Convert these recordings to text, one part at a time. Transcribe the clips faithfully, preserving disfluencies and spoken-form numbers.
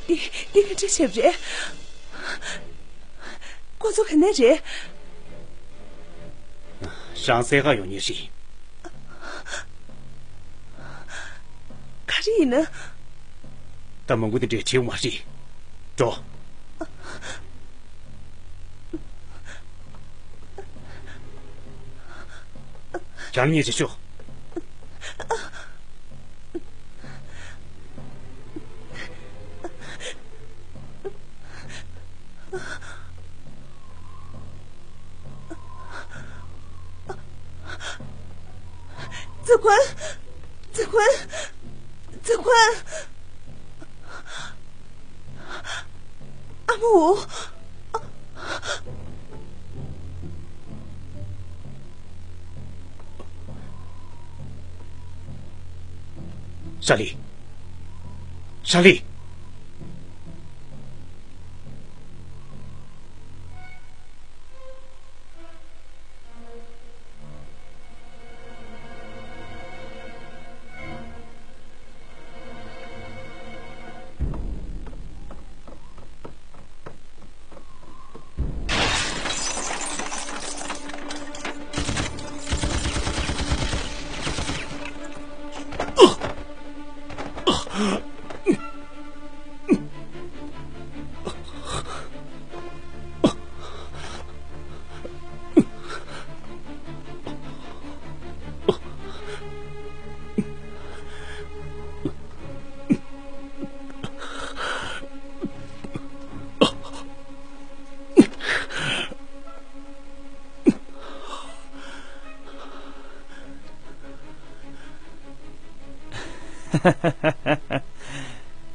འདི་འདི་ག་འདྲ་བྱས་པ་རེད། ཁོ་ཚོ་ག་ནས་རེད། རང་སའི་ཁར་ཡོང་མཁན་རེད། ག་རེ་ཡིན་ན། ད་མང་པོ་དེ་འདྲས་བྱེད་དགོས་མ་རེད། འགྲོ། རང་ཉིད་བྱེད་ཤོག་ཙི་ཁོན། ཙི་ཁོན། ཙི་ཁོན། ཨ་མོ། ཧྲ་ལི། ཧྲ་ལི།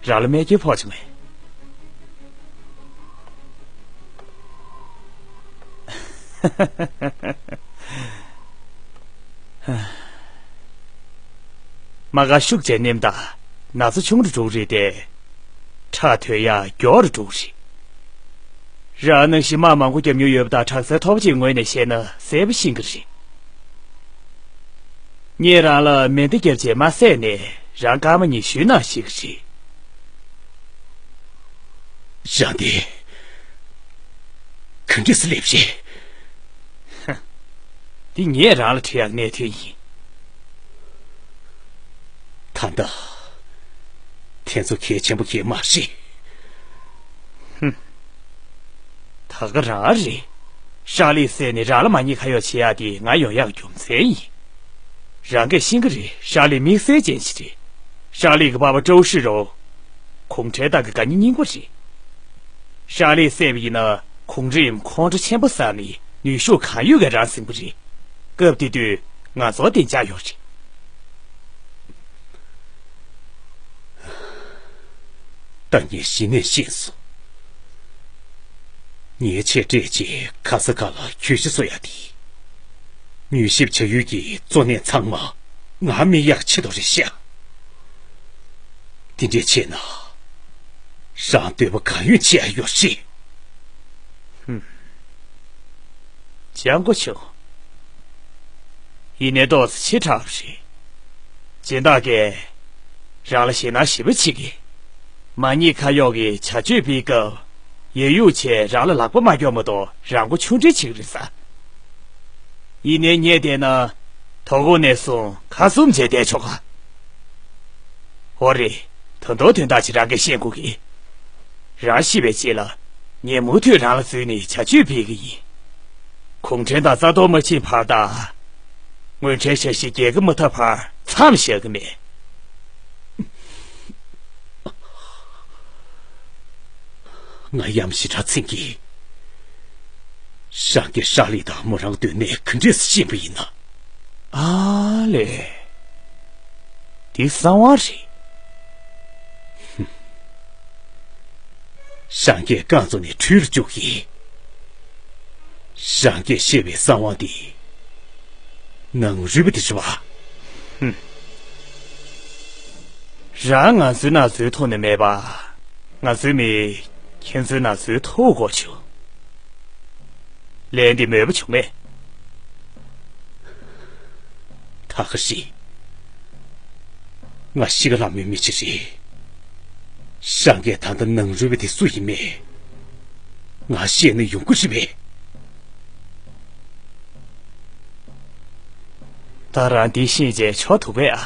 རང་ལ་རྨས་སྐྱོན་ཕོག་བྱུང་ངས། རྨ་ཁ་ཤུགས་ཆེ་ནེམ་ད་ན་ཚ་ཆུང་རུ་འགྲོ་གི་རེད་དེ། ཁྲག་དོད་ཡག་མགྱོགས་རུ་འགྲོ་གི་རེད། རང་ནང་བཞིན་རྨ་མང་པོ་བརྒྱབ་མྱོང་ཡོད་པ་དང་དྲག་རྩལ་མཐོ་པོ་ཅིག་ངོས་ནས་བཤད་ན་གསལ་པོ་ཤེས་ཀྱི་རེད། ངས་རང་ལ་མེ་མདའ་བརྒྱབ་བྱས་མ་བསད་ནས་རང་སྐར་མ་ཉི་ཤུའི་ནང་ཤི་གི་རེད། རང་དེ་ག་འདྲས་སེ་སླེབས་རེད། འདི་ངས་རང་ལ་དྲི་ཡག་གནད་དོན་ཡིན། ད་ལྟ་དེ་ཚོ་གལ་ཆེན་པོ་གལ་མ་རེད། ཧུམ། ད་ག་རང་རེད། ཧྲ་ལི་བསད་ནས་རང་ལ་མ་ཉེས་ཁ་གཡོག་བྱེད་ཡག་དེ་ང་ཡོང་ཡག་རྒྱུ་མཚན་ཡིན། རང་གིས་ཤེས་ཀྱི་རེད། ཧྲ་ལི་དམིགས་བསལ་ཅན་ཞིག་རེད། ཧྲ་ལི་གི་པ་ཕ་ཀྲོའུ་ཧྲི་རོ། གུང་ཁྲན་ཏང་གི་དགའ་ཉེ་སྙིང་པོ་རེད། ཧྲ་ལི་བསད་པ་ཡིན་ན་གུང་རིམ་ཁོང་ཁྲོ་ཆེན་པོ་ཟ་ནས་ནུས་ཤུགས་གང་ཡོད་ཀྱིས་རང་ཟིན་པ་རེད། སྐབས་དེ་དུས་ང་ཚོར་བདེ་འཇགས་ཡོད་རེད། ད་ངས་གཞི་ནས་ཤེས་སོང་། ངའི་ཆེད་སྤྲད་ཅིག་ག་ས་ག་ལ་གྱོད་གཞི་བཟོ་ཡ་དེ། མྱུལ་ཞིབ་བྱ་ཡུལ་གྱི་གཙོ་གནད་ཚང་མ་ང་རྨས་ཡག་ཆེད་དུ་རེད་ཤག་དེ་འདྲས་བྱས་ན། རང་འདོད་པ་གང་ཡོད་བྱེད་ཡ་ཡོད་རེད། ཧུམ། སྤྱང་པོ་བྱུང་། ཡིན་ནའི་ཏོག་ཙམ་ཕྱི་དྲགས་པ་རེད། སྦྱིན་བདག་གིས་རང་ལ་ཞེད་སྣང་ཞེ་པོ་བྱེད་ཀྱི། མ་ཉེས་ཁ་གཡོག་གི་བྱ་སྤྱོད་སྤེལ་སྐབས་ཡ་ཡུ་ཆེ་རང་ལ་ལག་པ་མ་སྐྱོར་མ་གཏོགས་རང་མགོ་ཆུང་འདྲེན་བྱེད་ཀྱི་རེད་ཟེར། ཡིན་ནའི་ངས་བལྟས་ན་དོ་དགོང་ནས་བཟུང་ཁ་བཙུམ་བྱས་བསྡད་ཆོག་ག་འོ་རེད། ད་དུང་དོན་དག་ཅིག་རང་གིས་ཤེས་དགོས་ཀི། རང་ཤི་བའི་རྗེས་ལ་ངས་མུ་མཐུད་རང་ལ་འཛུལ་ནས་བྱ་སྤྱོད་སྤེལ་གི་ཡིན། གུང་ཁྲན་ཏང་རྩ་གཏོར་མ་ཕྱིན་བར་དང་། དངོས་ཁྲེལ་ཞག་ཤི་རྒྱལ་ཁ་མ་ཐོབ་བར་མཚམས་བཞག་གི་མེད། ང་ཡ་མ་ཤི་དྲག་ཚིག་གི། རང་གིས་ཧྲ་ལི་དང་མོ་རང་སྡོད་གནས་ག་འདྲས་སེ་ཤེས་པ་ཡིན་ན། ཨ་ལས། འདི་གསང་བ་རེད། རང་གིས་རྐང་བཙུགས་ནས་ཁྲུས་ལ་བཅུག་གི། རང་གིས་བཤད་པའི་གསང་བ་འདི་ནང་རུལ་པ་དེ་རེད་བ། ཧུམ། རང་ང་ཚོའི་ནང་འཛུལ་ཐུབ་ནི་མེད་པ། ང་ཚོའི་མི་ཁྱེད་ཚོའི་ནང་འཛུལ་ཐུབ་དགོས་བྱུང་། ལན་འདི་མོས་པ་བྱུང་ངས། ད་ག་ཤི། ང་ཤི་ག་ལ་མོས་མི་ཅི་རེད། ཧྲང་གིས་ད་ལྟ་ནང་རུལ་བ་དེ་སུ་ཡིན་མིན་ང་ཤེས་ན་ཡོང་གི་རེད་པས། ད་རང་འདི་ཤེས་བྱས་ཆོག་ཐུབ་པས་ཨ།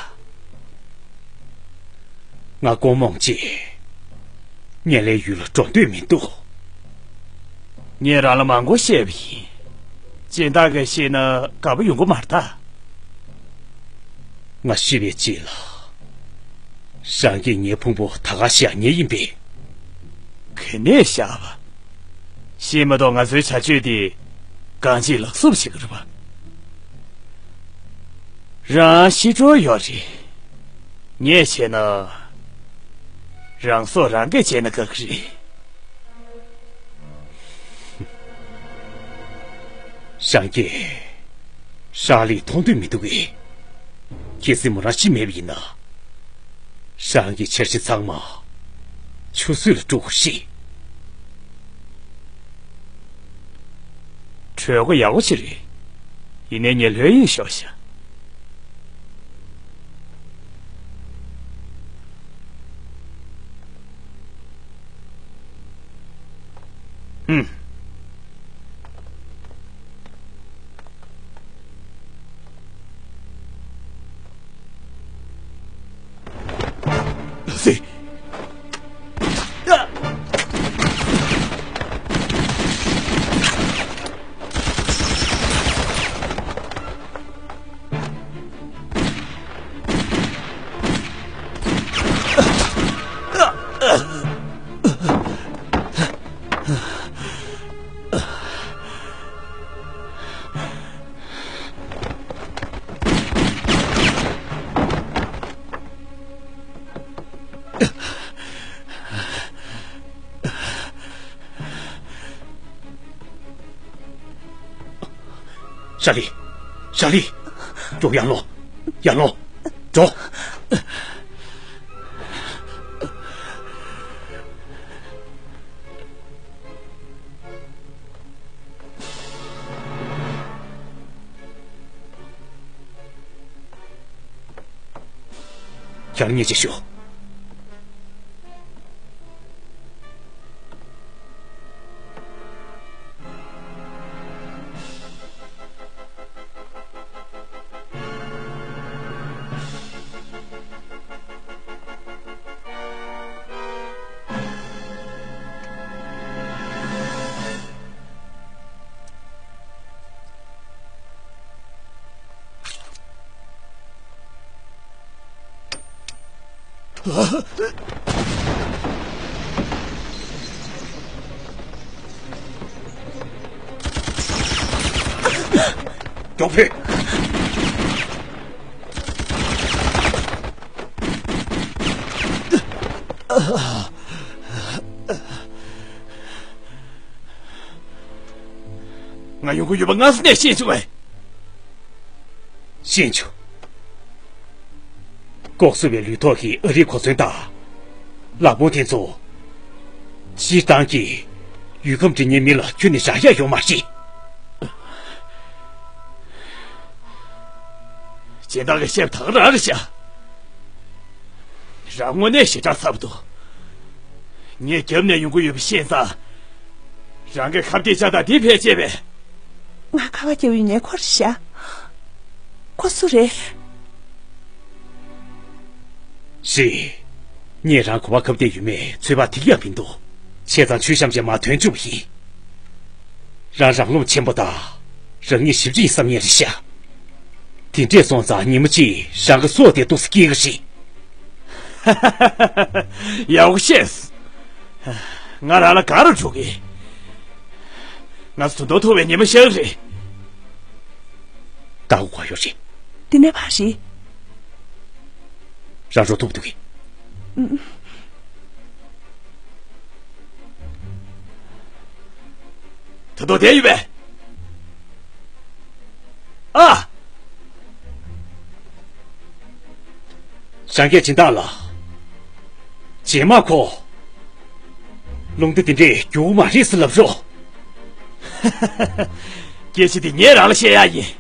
ང་ཀོང་མོང་ཅིག་ངན་ལྷད་ཡུལ་ལ་འགྲོ་འདོད་མི་འདུག་ངས་རང་ལ་མང་པོ་བཤད་པ་ཡིན། སྦྱིན་བདག་གིས་ཤེས་ན་དགའ་པོ་ཡོང་གི་མ་རེད་ད། ང་ཤི་བའི་རྗེས་ལ། རང་གིས་ངའི་ཕུང་པོ་ད་ག་བཞག་ཉེན་ཡིན་པས། ག་ནས་བཞག་པ། ཤེས་མ་གཏོགས་ང་ཚོའི་བྱ་སྤྱོད་དེ་གང་ཅིའི་ལག་སུབ་བྱེད་ཀྱི་རེད་པ། རང་ཤི་འགྲོ་ཡོད་རེད། ངས་བྱས་ན། རང་སྲོག་རང་གིས་བཅད་ན་དགའ་གི་རེད། ཧྲང་གིས་ཧྲ་ལི་མཐོང་འདོད་མི་འདུག་གས། གལ་སྲིད་མོ་རང་ཤི་མེད་པ་ཡིན་ན། ཧྲང་གི་འཆར་གཞི་ཚང་མ་ཆུད་ཟོས་ལ་འགྲོ་གི་རེད། གྲོས་འགོ་ཡག་པོ་ཞིག་རེད། ཡིན་ནའི་ངས་ལྷོད་གཡེང་ཤོར་ཤག་ཨུམ། ཧྲ་ལི། ཧྲ་ལི། འགྲོ། ཡར་ལོངས། ཡར་ལོངས། འགྲོ། ཁྱེད་རང་ཉེས་ཆད་ཞུ། མགྱོགས་ཕེབས། ང་ཡོང་གི་ཡོད་པ་སྔ་ས་ནས་ཤེས་བྱུང་བས། ཤེས་བྱུང་། ལྐོག་ཟ་བའི་ལུས་ཐོག་གི་ཨ་རིའི་གོ་མཚོན་དང་། ལག་འཕུང་དེ་ཚོ། སྤྱིར་བཏང་གི་ཡུལ་ཁམས་འདྲེན་མཁན་མི་ལ་ཁྱོན་ནས་རག་ཡ་ཡོད་མ་རེད། སྦྱིན་བདག་གིས་བཤད་པ་ད་ག་རང་རེད་ཤག་རང་དངོས་གནས་ཞེ་དྲག་ཚ་པོ་འདུག་ངས་རྒྱབ་ནས་ཡོང་གི་ཡོད་པ་ཤེས་ཙང་། རང་གི་ཁ་གཏད་བཅག་སྟངས་འདི་ཕལ་ཆེ་བས། ང་ཁ་པར་རྒྱག་ཡོང་མཁན་ཁོ་རེད་ཤག་ཁོ་སུ་རེད། རེད། ངས་རང་ག་པར་ཁ་གཏད་ཡོད་མེད་ཚོད་དཔག་ཐིག་ཡག་མི་འདུག་བྱས་ཙང་ཆུ་གཤམ་ཅན་མར་ཐོན་བཅུག་པ་ཡིན། རང་རང་རློམ་ཆེན་པོ་དང་། རང་ཉིད་ཞེ་པོ་ཅིག་ཡིན་བསམ་མཁན་རེད་ཤག་དེ་འདྲས་སོང་ཙང་ཉི་མ་གཅིག་རང་གི་སྲོག་དེ་ཏོག་ཙམ་སྐྱེལ་གི་རེད། ཡག་པོ་བཤད། ང་རང་ལ་ག་རེ་འགྲོ་གི། ང་ཚོ་དུང་ཐོག་བའི་ཉི་མ་ཤར་རེད། ད་འོ་ག་ཡོད་རེད། འདི་ནས་ཕར་རེད། རང་འགྲོ་ཐུབ་འདུག་གི། ད་དུང་བསྡད་ཡོད་པས། ཨ། རང་གིས་སྦྱིན་བདག་ལ། རྗེས་མ་ཁོ། རླུང་རྟ་དེ་འདྲས་རྒྱུག་མ་རེད་ཟེར་ལབ་རོགས། སྐད་ཆ་དེ་ངས་རང་ལ་བཤད་ཡག་ཡིན།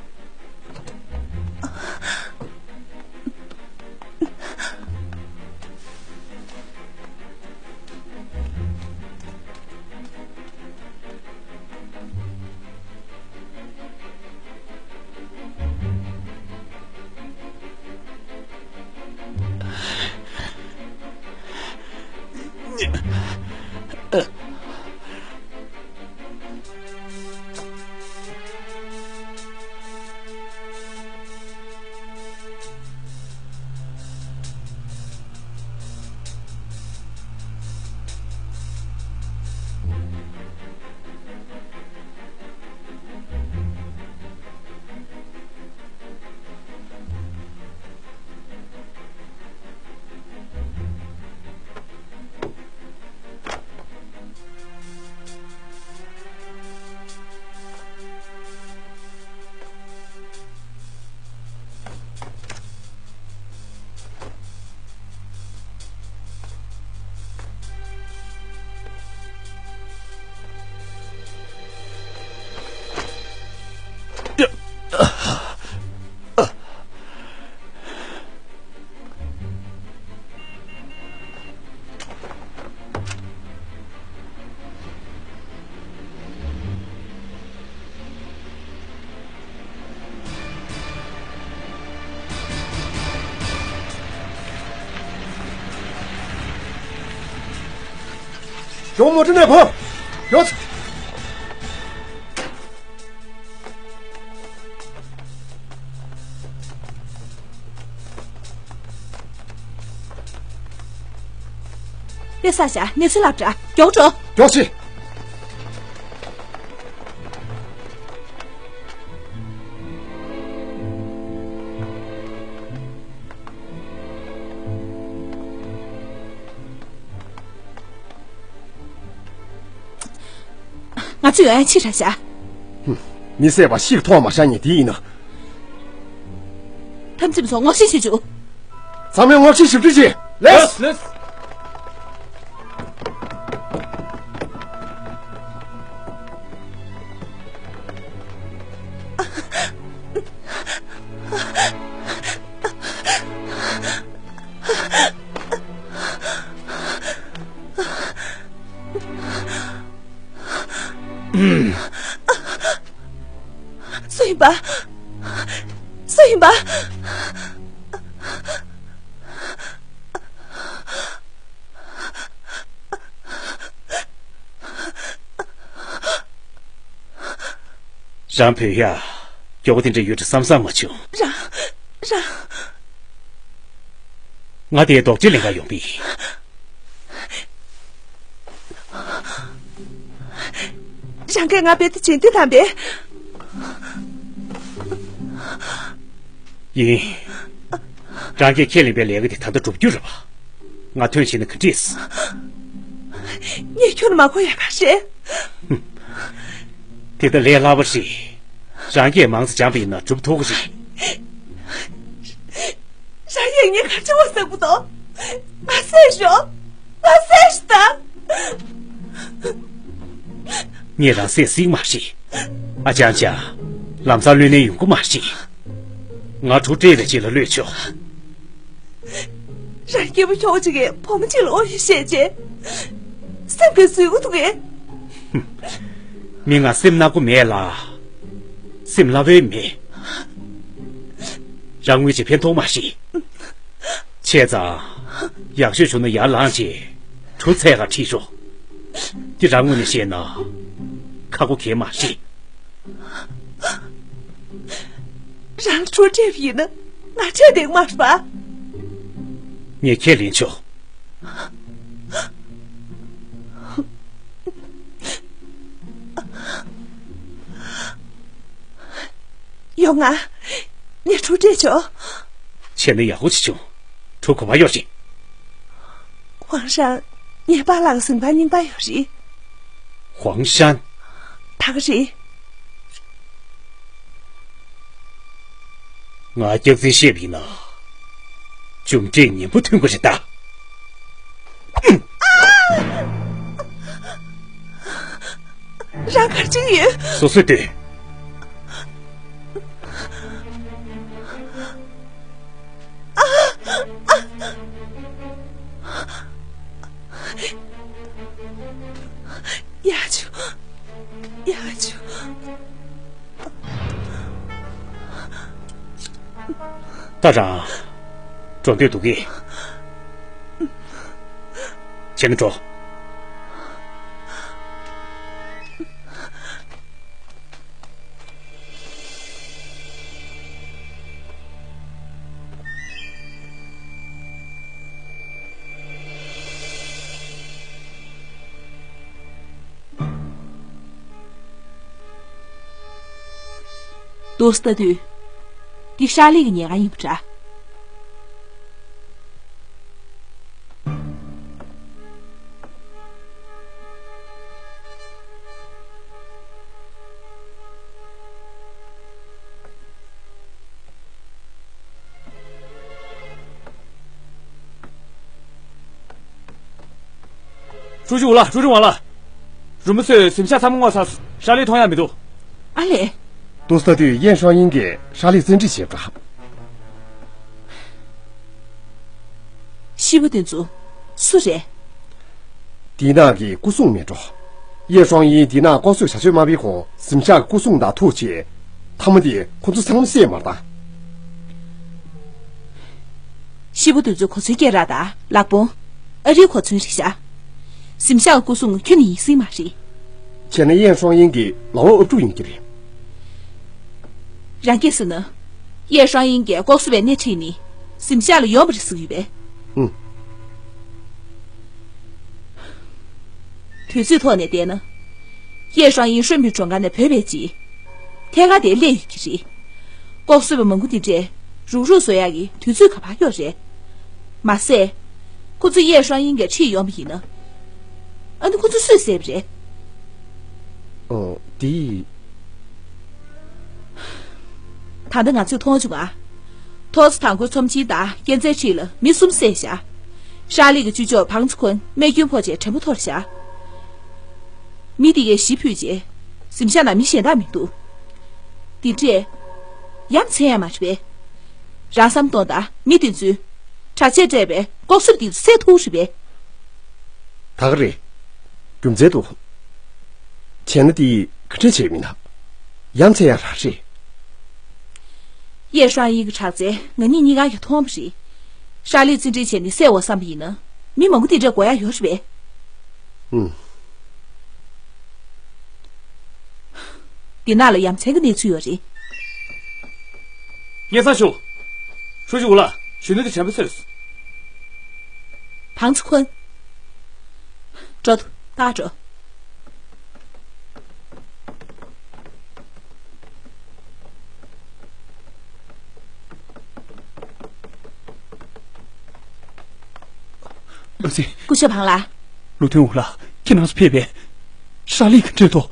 གཞུང་མོ་ཊ་ནས་བབས། ཡོད། དེ་ས་ཆ་གནས་ཚུལ་ལབ་འདྲ། མགྱོགས་འགྲོ། མགྱོགས་ཤིག། ང་ཚོ་ཡོང་ཡ་ཕྱི་དྲགས་ཤག། ཧུམ། མི་བསད་པ་ཤིག་ཐོག་མ་ཤ་ཉེ་དེ་ཡིན་ན། འཐབ་འཛིང་ཚོ་ངོ་ཤེས་བྱེད་བཅུག། ཚང་མས་ངོ་ཤེས་ཞིབ་ཕྲ་བྱེད། ལེགས། ལེགས། སུ་ཡིན་པ། སུ་ཡིན་པ། རང་བོད་ཡ། མགྱོགས་པོ་དེ་འདྲ་ཡོད་དྲ་བསམ་བསམ་མ་བྱུང་། རང་། རང་། ང་དེའི་རྡོག་གཅིག་ལེན་ག་ཡོང་པས། རང་གིས་ང་བེད་དེ་བྱིན་དེ་དམ་པས། ཡིན། རང་གིས་ཁས་ལེན་པའི་ལས་ཀ་དེ་ད་ལྟ་འགྲུབ་རྒྱུ་རེད་པ། ང་ཐོན་བྱས་ན་ག་འགྲིག། ངས་ཁྱོད་ལ་མ་གོ་ཡ་ག་རེད། དེ་ལྟ་ལས་སླ་པོ་རེད། རང་གིས་མང་ཙམ་སྦྱངས་པ་ཡིན་ན་འགྲུབ་ཐུབ་ཀྱི་རེད། རང་ཡིན་ངས་ག་ཅི་བ་ཟེར་གི་འདུག། ང་བསད་ཤོག། ང་བསད་ཤོག་ད། ངས་རང་བསད་སྲིད་མ་རེད། ཨ་ཅང་ཅང་། ལམ་སང་གློད་ནས་ཡོང་གི་མ་རེད། ང་གྲུ་སྤྲད་ནས་ཅིག་ལ་གློད་ཆོག། རང་སྐྱེས་བུ་ཁྱོ་གཅིག་གིས་བུ་མོ་གཅིག་ལ་ཨོ་ཡོད་བཤད་རྗེས། སེམས་ཀྱི་བཟོད་གི་འདུག་གས། མི་ང་སེམས་ནག་པོ་མེད་ལ། སེམས་སླ་བོའི་མེད། རང་དངུལ་གྱིས་ཕན་ཐོགས་མ་ཤེས། བྱས་ཙང་། ཡག་ཤོས་བྱུང་ན་ཡར་ལངས་བྱས། གྲུ་འཚོལ་ག་ཁྲིད་ཤོག། འདི་རང་ངོས་ནས་བཤད་ན། ཁག་པོ་གས་མ་ཤེས། རང་ལ་གྲུ་སྤྲད་པ་ཡིན་ན་ང་འཕྲད་བསྡད་མ་རེད་པ། ངས་ཁས་ལེན་ཆོག། ཡོང་ང་། ངས་གྲུ་སྤྲད་ཆོག། བྱས་ན་ཡག་པོ་ཅིག་བྱུང་། གྲུ་ག་པར་ཡོད་རེད། ཝང་ཧྲན། ངའི་པཱ་ལགས་གཟིམ་ཁང་རྙིང་པ་ཡོད་རེད། ཝང་ཧྲན། ད་ག་རེད། ང་སྐྱག་རྫུན་བཤད་པ་ཡིན་ན། རྒྱུ་འབྲས་ངན་པ་ཐོན་གྱི་རེད་ད། རང་ག་རེ་བྱེད་ཀྱི་ཡོད། སོ་སོས་ལྟོས། ཡ་ཆུ། ཡ་ཆུ། ད་རང་། འགྲོ་འདོད་འདུག་གས། བྱས་ན་འགྲོ། འདུག་སེ་ལྟ་དུས། འདི་ཧྲ་ལི་གི་ཉལ་ཁང་ཡིན་པ་འདྲ། ཀྲུའུ་ཅུན་ཝུའུ་ལགས། ཀྲུའུ་ཅུན་ཝུའུ་ལགས། རུ་མི་ཚོས་གཟིམ་ཤག་ཚང་མ་སྔོག་ཚར་སོང་། ཧྲ་ལི་མཐོང་ཡག་མི་འདུག་ཨ་ལས། འདུག་སེ་ལྟ་དུས་ཡེ་ཧྲོང་ཡིན་གྱིས་ཧྲ་ལི་བཙན་ཁྲིད་བྱས་པ་འདྲ། ཤི་བོ་དེ་ཚོ་སུ་རེད། དེའི་ནང་གི་སྐུ་སྲུང་མེད་འགྲོ། ཡེ་ཧྲོང་ཡིན་དེའི་ནང་ལྐོག་གསོད་བྱ་སྤྱོད་མ་སྤེལ་གོང་གཟིམ་ཤག་གི་སྐུ་སྲུང་དང་ཐུག་བྱས། མཐའ་མ་དེ་ཁོ་ཚོ་ཚང་མ་བསད་མ་རེད་ད། ཤི་བོ་དེ་ཚོ་གོ་མཚོན་སྐྱེལ་རག་ད་ལག་པོང་། ཨ་རིའི་གོ་མཚོན་རེད་ཤག་གཟིམ་ཤག་གི་སྐུ་སྲུང་ཁྱོན་ནས་ཡིན་སྲིད་མ་རེད། བྱས་ན་ཡེ་ཧྲོང་ཡིན་གྱི་ལའོ་ཨབ་ཕྲུག་ཡིན་གྱི་རེད། རང་སྐད་ཟེར་ན། ཡེ་ཧྲོང་ཡིན་གྱིས་ལྐོག་ཟ་བའི་སྣེ་ཁྲིད་ནས་གཟིམ་ཤག་ལ་ཡོང་བ་རེད་ཟེར་གྱི་ཡོད་པས། ཨུ། དུས་ཚོད་ཐོག་ནས་བལྟས་ན། ཡེ་ཧྲོང་ཡིན་ཧྲོན་པའི་གྲོང་ཁྱེར་ནས་བུད་པའི་རྗེས། ཐད་ཀར་དེར་སླེབས་ཡོད་ཀྱི་རེད། ལྐོག་ཟ་བ་མང་པོ་འདི་འདྲས་རུག་རུག་བཟོ་ཡག་གི་དུས་ཚོད་ག་པར་ཡོད་རེད། མ་ཟད། ཁོ་ཚོ་ཡེ་ཧྲོང་ཡིན་གྱིས་ཁྲིད་ཡོང་བ་ཡིན་ན། ཨ་ནི་ཁོ་ཚོ་སུས་བསད་པ་རེད། ཨོ། དེ། ད་ལྟ་ང་ཚོས་མཐོང་བྱུང་ང་། ཐོག་ས་དང་པོའི་ཚོམས་ཆེན་དང་རྒྱལ་མཚན་ཁྲིད་ལ་མི་གསུམ་བསད་བཞག་ཧྲ་ལི་གི་གཅུས་ལྕོགས་བང་ཚ་ཁོན་རྨས་སྐྱོན་ཕོག་བྱས་དྲན་པ་འཐོར་བཞག་མི་དེ་གས་ཞི་ཕུད་རྗེས། གཟིམ་ཤག་ནང་མི་གཞན་དག་མི་འདུག་དེ་འདྲས། ཡ་མཚན་ཡ་མ་རེད་པས། རང་བསམ་གཏོང་དང་མི་དེ་ཚོས། གྲྭ་ཆས་སྤྲས་པའི་ལྐོག་ཟ་དེ་ཚོ་བསད་ཐུབ་རེད་པས། ད་ག་རེད། རྒྱུ་མཚན་འདུག་བྱས་ན་དེ་ག་འདྲས་བྱས་མིན་ན། ཡ་མཚན་ཡ་རང་རེད། ཡེ་ཧྲོང་ཡིན་གྱི་དྲག་རྩལ་ང་གཉིས་གཉིས་ཀ་ཡང་མཐོང་བ་རེད། ཧྲ་ལི་བཙན་ཁྲིད་བྱས་ནས་བསད་འོ་བསམ་པ་ཡིན་ན། མི་མང་པོ་དེ་འདྲས་དགོས་ཡ་ཡོད་རེད་པས། ཨུམ། འདི་ནང་ལ་ཡ་མཚན་གྱི་གནས་ཚུལ་ཡོད་རེད། སྙན་སེང་ཞུ། ཧྲུའུ་ཅུན་ཝུའུ་ལགས། གཞོན་ནུ་དེ་དྲན་པ་གསོས་སོང་། བང་ཚ་ཁོན། འགྲོ། ད་འགྲོ། བློ་སེང་། སྐུ་ཞབས་བང་ལགས། ལུའུ་ཐུན་ཝུའུ་ལགས། ཁྱེད་རང་ཚོ་ཕེབས་པས། ཧྲ་ལི་ག་འདྲས་འདུག་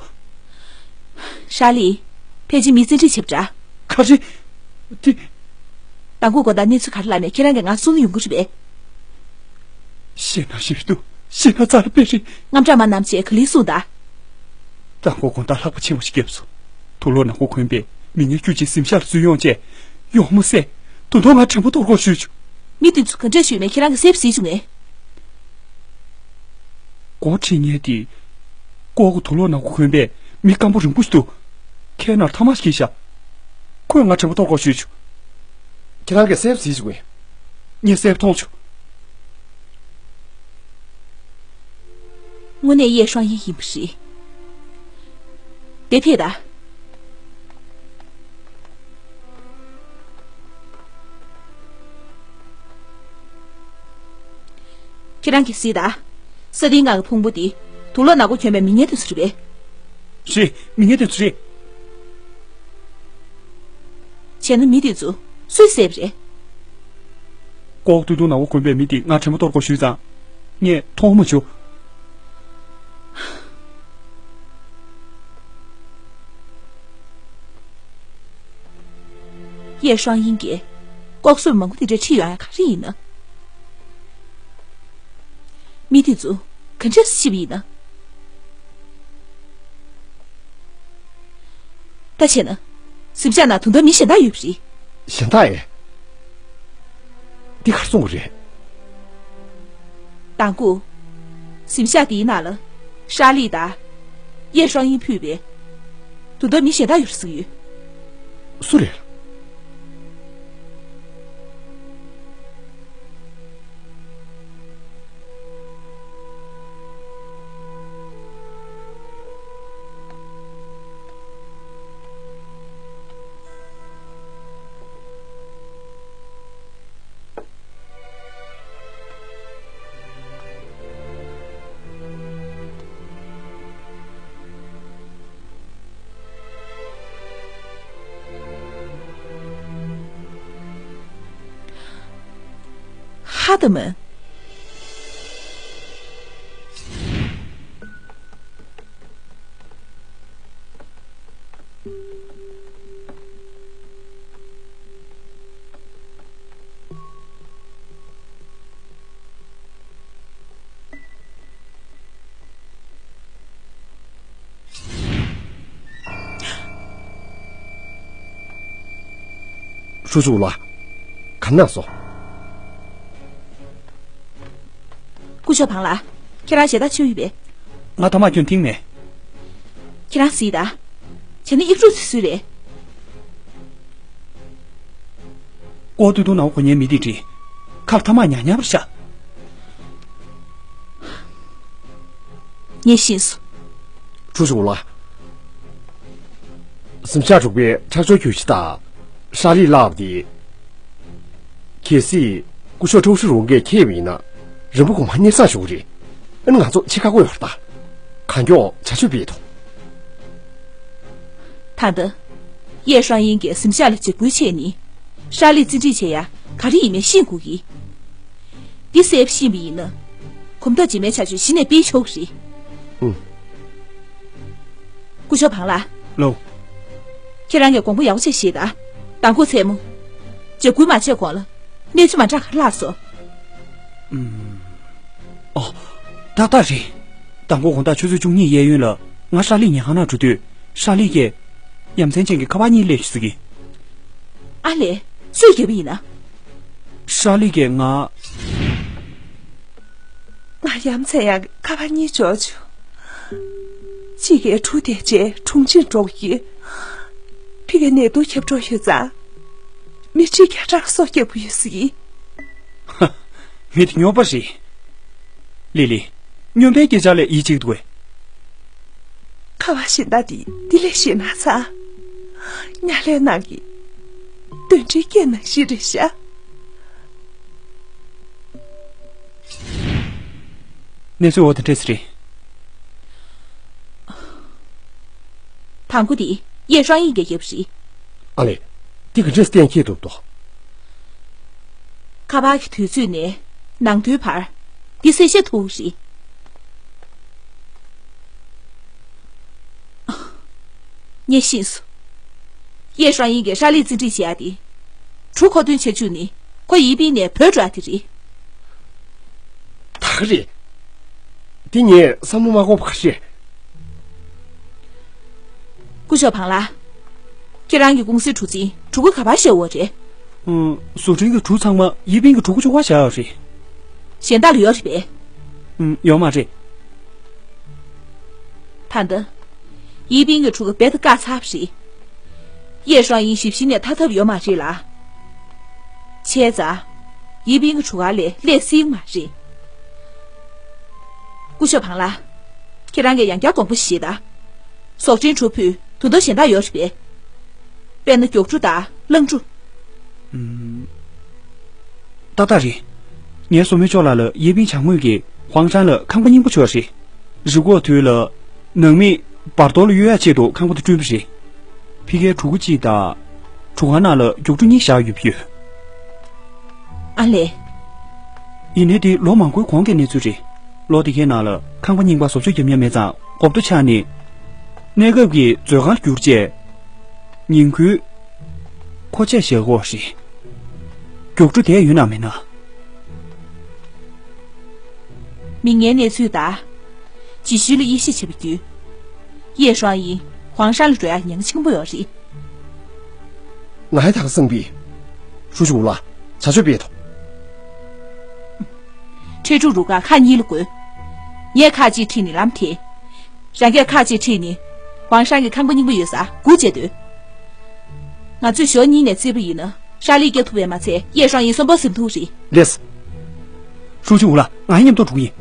ཧྲ་ལི། ཕལ་ཆེར་མི་བཙན་ཁྲིད་བྱས་པ་འདྲ། ག་རེ། དེ། མདང་དགོང་དགོང་དག་གནས་ཚུལ་ག་རེ་ལབ་ནས་ཁྱེད་རང་གིས་ང་གསུང་ན་ཡོང་གི་རེད་པས། ཤེས་ན་ཞིབ་ཏུ། ཤེས་ན་རྩ་ལ་དཔེ་རེད། དངངས་སྐྲག་མ་གནང་བྱས་ག་ལེར་གསུངས་དང་། མདང་དགོང་དགོང་དག་ལྷགས་པ་ཆེན་པོ་ཞིག་བརྒྱབ་སོང་། དུག་ལོག་ནག་པོ་གོན་པའི་མི་ངན་བཅུ་གཅིག་གཟིམ་ཤག་ལ་འཛུལ་ཡོང་བྱས། ཡོང་མ་བསད། ད་དུང་ང་དྲན་པ་གཏོར་དགོས་ཞུས་བྱུང་། མི་དེ་ཚོ་ག་འདྲས་ཞུས་ནས་ཁྱེད་རང་གིས་བསད་པ་ཟེར་བྱུང་ངས། མགོ་ཁྲིད་མཁན་དེ། ལྐོག་གི་དུག་ལོག་ནག་པོ་གོན་པའི་མི་སྐམ་པོ་རིང་པོ་ཞིག་འདུག་ཁའི་ནང་ཐ་མག་ཞིག་བཞག་ཁོས་ང་དྲན་པ་གཏོར་དགོས་ཞུས་བྱུང་། ཁྱེད་རང་གིས་བསད་པ་ཟེར་བྱུང་ངས། ངས་བསད་པ་མཐོང་བྱུང་། དངོས་གནས་ཡེ་ཧྲོང་ཡིན་ཡིན་པ་རེད། དེ་ཕེབས་དང་། ཁྱེད་རང་གིས་གཟིགས་དང་། ས་སྟེང་སྒང་གི་ཕུང་པོ་འདི། དུག་ལོག་ནག་པོ་གྱོན་པའི་མི་ངན་དེ་ཚོ་རེད་པས། རེད། མི་ངན་དེ་ཚོ་རེད། བྱས་ན་མི་དེ་ཚོ་སུས་བསད་པ་རེད། ལྐོག་ཏུ་དུ་ནག་པོ་གོན་པའི་མི་དེ་ང་དྲན་པ་གཏོར་དགོས་ཞུས་ཙང་། ངས་མཐོང་མ་བྱུང་། ཡེ་ཧྲོང་ཡིན་གྱིས་ལྐོག་ཟ་མང་པོ་དེ་འདྲ་ཁྲིད་ཡོང་ཡ་ག་རེ་ཡིན་ན། མི་དེ་ཚོ་ག་འདྲས་སེ་ཤི་བ་ཡིན་ན། ད་བྱས་ན། གཟིམ་ཤག་ནང་ད་དུང་མི་གཞན་དག་ཡོད་པ་རེད། གཞན་དག་ཨེ། འདི་གར་སོང་བ་རེད། མདང་དགོང་། གཟིམ་ཤག་འདིའི་ནང་ལ། ཧྲ་ལི་དང་། ཡེ་ཧྲོང་ཡིན་ཕུད་པའི། ད་དུང་མི་གཞན་དག་ཡོད་རེད་ཟེར་གྱི་ཡོད། སུ་རེད། 他的门。 ཧྲུའུ་ཅུའུ་ལགས། ག་ན་སོང་། སྐུ་ཞབས་བང་ལགས། ཁྱེད་རང་ཞལ་ཏ་མཆོད་ཡོད་པས། ང་ཐ་མག་སྐྱོན་ཐེངས་མེད། ཁྱེད་རང་གཟིགས་དང་། བྱས་ན་ཡིག་དྲུག་དེ་སུའི་རེད། ཀོ་ཏུ་ཏུ་ནའོ་གོ་ཉན་མི་དེ་བྲིས། ཁ་ཐ་མག་ཉག་ཉག་པར་ཤ། ངས་ཤེས་སོང་། ཧྲུའུ་ཅུའུ་ལགས། གཟིམ་ཤག་དྲུག་པའི་ཁྲག་སྦྱོར་རྒྱུད་བཞི་དང་། ཧྲ་ལི་ལབ་དེ། གལ་སྲིད་སྐུ་ཞབས་ཀྲོའུ་ཧྲི་རུ་གིས་ཁྱེར་བ་ཡིན་ན། རིན་པོ་གོང་མ་གཉེར་སར་བཞུགས་རེད། ཨ་ནི་ང་ཚོ་ཕྱི་ཁ་བསྐོ་ཡོད་རེད་ད། གང་མགྱོགས་བྱ་སྤྱོད་སྤེལ་ཐུབ། ད་ལྟ། ཡེ་ཧྲང་ཡིན་གྱིས་གཟིམ་ཤག་ལ་འཇབ་རྒོལ་བྱས་ནས། ཧྲ་ལི་བཙན་ཁྲིད་བྱེད་ཡ་ག་རེ་ཡིན་མིན་ཤེས་དགོས་ཀྱི། འདི་གསལ་པོ་ཤེས་པ་ཡིན་ན། གོམ་སྟབས་རྗེས་མའི་བྱ་སྤྱོད་གཞི་ནས་སྤེལ་ཆོག་གི་རེད། ཨུམ། སྐུ་ཞབས་བང་ལགས། ལགས། ཁྱེད་རང་གིས་དགོངས་པ་ཡག་པོ་ཅིག་བཞེས་དང་། མདང་དགོང་མཚན་མོ། འཇབ་རྒོལ་མ་བྱས་གོང་ལ། གནས་ཚུལ་མ་འདྲ་ག་རེ་ལྷག་སོང་། ཨུམ། ཨོ། ཏག་ཏག་རེད། མདང་དགོང་དགོང་དག་ཆུ་ཚོད་བཅུ་གཉིས་གཡས་གཡོན་ལ་ང་ཧྲ་ལི་ཉལ་ཁང་ནང་འགྲོ་དུས། ཧྲ་ལི་གིས་ཡ་མཚན་ཅན་གྱི་ཁ་པར་གཉིས་སླེབས་ཤག་ཟེར་གི། ཨ་ལས། སུས་བརྒྱབ་པ་ཡིན་ན། ཧྲ་ལི་གིས་ང་། ང་ཡ་མཚན་ཡག་གི་ཁ་པར་གཉིས་འབྱོར་བྱུང་། གཅིག་གིས་གྲུ་དེད་བྱས་གྲོང་ཁྱེར་འགྲོ་གི། ཕ་གིར་ནད་དུག་ཁྱབ་འགྲོ་ཡོད་ཙང་། མི་ཁྲི་བརྒྱ་ཕྲག་སོ་བརྒྱབ་ཡོད་ཟེར་གི། ཧ། མི་དེ་སྨྱོན་པ་རེད། ལི་ལི། སྨྱོན་པའི་སྐད་ཆ་ལས་ཡིད་ཆེས་འདུག་གས། ཁ་པར་གཞན་དག་དེ་དེ་ལས་ཤེས་ན་ཚ། ཉ་ལའི་ནང་གི་གདོན་འདྲེའི་སྐད་ནང་བཞིན་རེད་ཤག། གནས་ཚུལ་འོ་དེ་འདྲས་རེད། དང་པོ་དེ་ཡེ་ཧྲང་ཡིན་གྱིས་བརྒྱབ་རེད། ཨ་ལས། དེ་ག་འདྲས་གཏན་འཁེལ་ཐུབ་དོ། ཁ་པར་གྱི་དུས་ཚོད་ནས་ནང་དུས་བར། འདི་གསལ་བཤད་ཐུབ་རེད། ངས་ཤེས་སོང་། ཡེ་ཧྲང་ཡིན་གྱིས་ཧྲ་ལི་བཙན་ཁྲིད་བྱེད་ཡ་དེ། གྲུ་མཁོ་འདོན་བྱེད་བཅུག་ནས་ཁོ་ཡི་པིན་ནས་བྲོས་འགྲོ་ཡ་དེ་རེད། ད་ག་རེད། དེ་ངས་བསམ་བློ་མ་འཁོར་བ་ག་རེད། སྐུ་ཞབས་བང་ལགས། ཁྱེད་རང་གི་ཀུང་སིའི་གྲུ་གཟིངས་གྲུ་གུ་ག་པར་བཞག་ཡོད་རེད། ཨང་། བཟོ་སྐྲུན་གྱི་གྲུ་ཚང་མ་ཡི་པིན་གྱི་གྲུ་གུ་ཅོག་པར་བཞག་ཡོད་རེད། གཞན་དག་ལ་ཡོད་རེད་པས། ཨང་། ཡོད་མ་རེད། ད་ལྟ། ཡི་པིན་གྱི་གྲུ་གུ་རྦད་དེ་བཀག་ཚར་བ་རེད། ཡེ་ཧྲང་ཡིན་ཞིབ་བཤེར་ནས་ཐར་ཐབས་ཡོད་མ་རེད་ལ། བྱས་ཙང་། ཡི་པིན་གྱི་གྲུ་ཁ་ལས་སླེབས་སྲིད་མ་རེད། སྐུ་ཞབས་བང་ལགས། ཁྱེད་རང་གིས་ཡང་བསྐྱར་དགོངས་པ་བཞེས་དང་། ཟོག་འདྲེན་གྲུ་ཕུད་དུང་ལྡོག་གཞན་དག་ཡོད་རེད་པས། དཔེར་ན་མགྱོགས་གྲུ་དང་རླངས་གྲུ། ཨུམ། ཏག་ཏག་རེད། ངས་བཟོ་མི་ཅོ་ལགས་ལ་ཡེ་པིན་བྱ་དངོས་ཀྱིས་ཧུའང་ཧྲན་ལ་ཁང་པ་རྙིང་པ་བྱུང་བ་རེད། རི་འགོག་དུས་ལ། ནང་མི་བར་དོ་ལ་གཡོལ་ཡག་ཆེད་དུ་ཁང་པ་དེ་བསྐྲུན་པ་རེད། ཕ་གིའི་གྲུ་གུ་གཅིག་དང་། གྲུ་ཁང་ནང་ལ་མགྱོགས་གྲུ་གཉིས་བཞག་ཡོད་པ་ཡོད། ཨ་ལས། ཡིན་ནའི་དེ་ལོ་མང་པོའི་གོང་གི་གནས་ཚུལ་རེད། ལོ་དེ་གའི་ནང་ལ་ཁང་པ་རྙིང་པ་བཟོ་བཅོས་བརྒྱབ་མྱོང་མེད་ཙང་གོ་བརྡ་ཆག་ནས། གནས་སྐབས་ཀྱི་མཛོད་ཁང་བསྒྱུར་བྱས། ཉིན་གུང་། མཁོ་ཆས་བཞག་གོ་རེད། མགྱོགས་གྲུ་དེ་ཡོད་ན་མེད་ན། མིག་སྔའི་གནས་ཚུལ་དང་། རྗེས་ཤུལ་ལ་དབྱེ་ཞིབ་བྱས་པ་བརྒྱུད། ཡེ་ཧྲང་ཡིན་ཧུའང་ཧྲན་ལ་འགྲོ་ཡག་ཉེན་ཁ་ཆེན་པོ་ཡོད་རེད། ང་ཧའི་ཐག་སང་པི། ཧྲུའུ་ཅུའུ་ལགས། བྱ་སྤྱོད་སྤེལ་ཐུབ། ཁྲལ་སྒྲུབ་རུ་ཁག་ཁག་གཉིས་ལ་བགོས། ངས་ཁག་ཅིག་ཁྲིད་ནས་ལམ་ཐེབས། རང་གིས་ཁག་ཅིག་ཁྲིད་ནས་ཧུའང་ཧྲན་གྱི་ཁང་པ་རྙིང་པ་ཡོད་སར་སྒུག་བྱས་སྡོད། ང་ཚོས་ཞོར་གཉིས་ནས་བརྩིས་པ་ཡིན་ན་ཧྲ་ལི་སྐྱེལ་ཐུབ་པས་མ་ཚད་ཡེ་ཧྲང་ཡིན་གསོན་པོ་ཟིན་ཐུབ་རེད། ལགས། ཧྲུའུ་ཅུའུ་ལགས། ང་ཡི་མཉམ་དུ་འགྲོ་གི་ཡིན།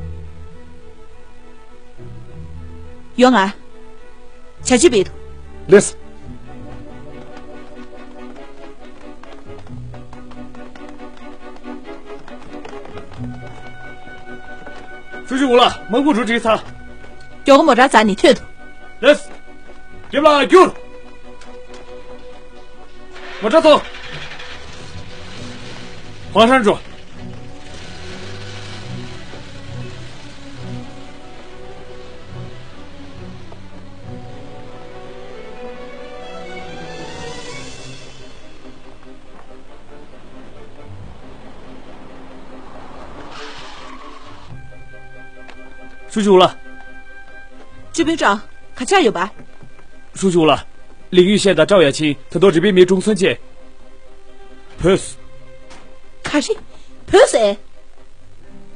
ཡོང་ང་། བྱ་སྤྱོད་སྤེལ་ཐུབ། ལགས། ཧྲུའུ་ཅུའུ་ལགས། དམག་དཔུང་གྲུ་བསྒྲིགས་ཚར། མགྱོགས་པོ་མོ་ཊ་འཛར་ནས་ཐོན་ཐུབ། ལགས། རྒྱབ་ལ་བསྒྱུར། མོ་ཊ་ཐོངས། ཧུའང་ཧྲན་འགྲོ། ཧྲུའུ་ཅུའུ་ལགས། ཅུས་ཕིན་ཀྲང་། ག་ཆགས་ཡོད་པ། ཧྲུའུ་ཅུའུ་ལགས། ལིང་ཡུས་ཤན་དང་ཀྲའོ་ཡ་ཆིན་ད་དུང་རི་པིན་མིའི་ཀྲུང་ཚོན་བཅས། བོད། ག་རེ། བོད་ཟེར།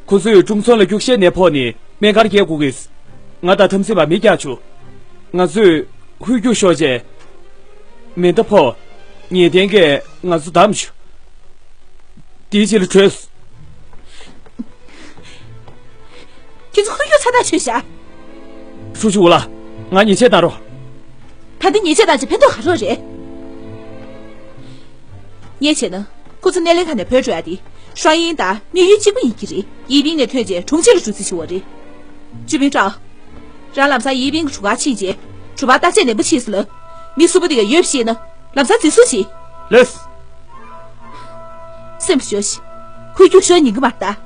ཁོ་ཚོས་ཀྲུང་ཚོན་ལ་རྒྱུག་ཤན་ནས་ཕོག་ནས་སྨན་ཁང་བསྐྱལ་དགོས་ཀྱིས། ང་དང་འཐབ་འཛིང་པ་མི་རྒྱག་བཅུག་ང་ཚོས་ཧུད་རྒྱུག་ཤོར་རྗེས། མེ་མདའ་ཕོག་ངེས་གཏན་གྱིས་ང་ཚོ་བདམས་བྱུང་། དེའི་རྗེས་ལ་བྲོས། ཁྱེད་ཚོ་ཧུད་རྒྱུག་ཚ་ཐག་ཆོད་བཞག་ཧྲུའུ་ཅུའུ་ལགས། ང་ཉེས་ཆད་བཏང་རོགས། ད་ལྟ་ཉེས་ཆད་བཏང་བྱས་ཕན་ཐོགས་ག་རེ་རེད། ངས་བྱས་ན། ཁོ་ཚོ་སྣེ་ལེན་ཁང་ནས་བྲོས་འགྲོ་ཡ་དེ། ཧྲང་ཡིན་དང་དམིགས་ཡུལ་གཅིག་པ་ཡིན་གྱི་རེད། ཡིན་པིན་ནས་ཐོན་རྗེས་གྲོང་ཁྱེར་ལ་འགྲོ་རྩིས་བྱས་པ་རེད། ཅུས་ཕིན་ཀྲང་། རང་ལམ་སང་ཡིན་པིན་གྱི་གྲུ་ཁར་ཕྱིན་རྗེས། གྲུ་པར་བརྟག་དཔྱད་ནན་པོ་བྱས་ཟེར་ལབ། མི་གསུམ་པོ་དེ་ག་ཡོད་པ་ཤེས་ན། ལམ་སང་འཛིན་བཟུང་བྱེད། ལགས། སེམས་ཤོར་ཞིག་ཁོས་རྒྱུག་ཤོར་ཉན་གྱི་མ་རེད་ད།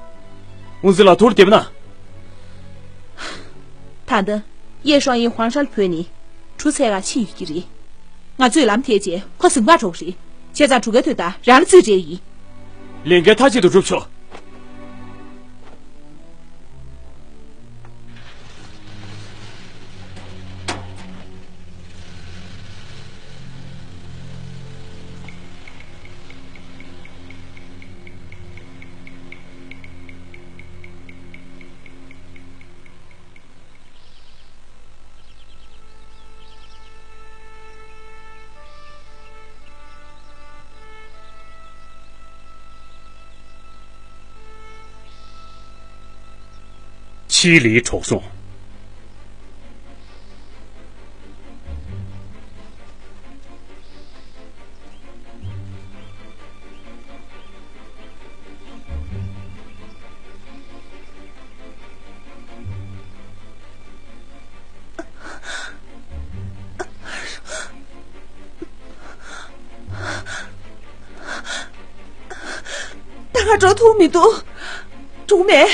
དབུ་འཛིན་ལགས་ཐུགས་བདེ་པོ་གནང་། ད་ལྟ། གཡས་ཧྲང་ཡིན་ཧུའང་ཧྲན་བོས་ནས། གྲུ་ཚད་ཁར་ཕྱིན་ཡོད་ཀྱི་རེད། ང་ཚོས་ལམ་ཐེག་རྗེས་ཁོ་ཟིང་འབག་འགྲོ་གི་རེད། བྱས་ཙང་གྲུ་ཁའི་དོན་དག་རང་ལ་རྩིས་སྤྲད་ཡིན། ལས་འགན་མཐའ་གཅིག་ཏུ་སྒྲུབ་ཆོག་ཆི་ལི་གྲོགས་རོང་། ད་ང་འགྲོ་ཐུབ་མི་འདུག་འགྲོ་མེད།